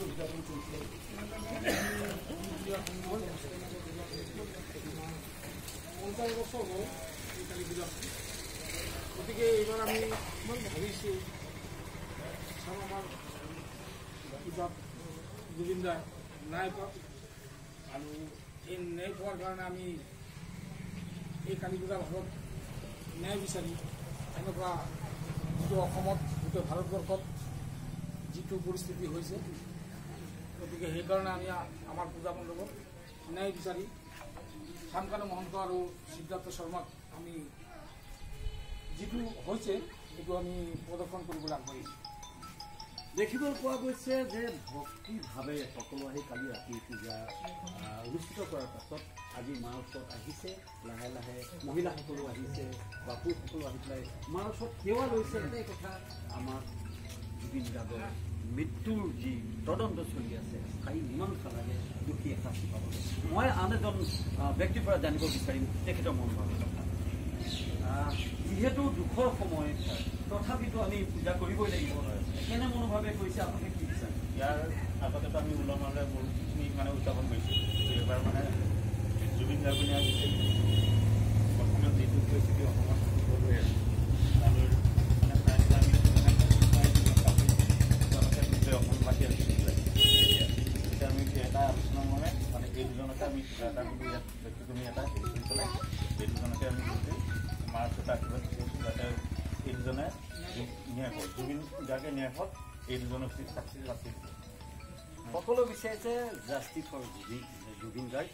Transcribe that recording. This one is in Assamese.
উদযাপন কৰিছে। 50 বছৰ হ'ল এই কালী পূজা। গতিকে এইবাৰ আমি ইমান ভাবিছোঁ, চাওঁ আমাৰ পূজাত জুবিন দাই ন্যায় পাওক, আৰু এই ন্যায় পোৱাৰ কাৰণে আমি এই কালী পূজাৰ ভাগত ন্যায় বিচাৰি এনেকুৱা যিটো অসমত গোটেই ভাৰতবৰ্ষত যিটো পৰিস্থিতি হৈছে, গতিকে সেইকাৰণে আমি আমাৰ পূজা মণ্ডপত ন্যায় বিচাৰি শ্যামকানু মহন্ত আৰু সিদ্ধাৰ্থ শৰ্মাক আমি যিটো হৈছে সেইটো আমি প্ৰদৰ্শন কৰিবলৈ আগবাঢ়িছোঁ। দেখিবলৈ পোৱা গৈছে যে ভক্তিভাৱে সকলো আহি কালি ৰাতি পূজা অনুষ্ঠিত কৰাৰ পাছত আজি মাৰ ওচৰত আহিছে। লাহে লাহে মহিলাসকলো আহিছে বা পুৰুষসকলো আহি পেলাই মাৰ ওচৰত সেৱা লৈছে। এটাই কথা, আমাৰ জুবিন গাৰ্গৰ মৃত্যুৰ যি তদন্ত চলি আছে, স্থায়ী মীমাংসা লাগে, দোষীয়ে শাস্তি পাব লাগে। মই আন এজন ব্যক্তিৰ পৰা জানিব বিচাৰিম তেখেতৰ মনোভাৱৰ কথা। যিহেতু দুখৰ সময়, তথাপিতো আমি পূজা কৰিবই লাগিব, কেনে মনোভাৱে কৰিছে, আপোনালোকে কি বিচাৰে? ইয়াৰ আগতেতো আমি উলহ মালহে বহুতখিনি মানে উদযাপন কৰিছোঁ। এইবাৰ মানে জুবিন গাৰ্গ আহিছে, বৰ্তমান যিটো পৰিস্থিতি অসমত হৈ আছে তালৈ মানে চাই পেলাই আমি মানে গোটেই অসমবাসী এতিয়া আমি এটা আলোচনা মৰ্মে মানে এই দুজনকে আমি কিবা এটা বোলো ইয়াত ব্যক্তিক্ৰমী এটা হেৰি কৰি পেলাই এই দুজনকে আমি গোটেই মাৰ ওচৰত আশীৰ্বাদ বিচাৰিছোঁ, যাতে এই দুজনে ন্যায় হওক, জুবিন গাৰ্গে ন্যায় হওক, এই দুজনক শাস্তি। সকলো বিচাৰিছে জাষ্টিছ ফৰ জুবিন গাৰ্গ।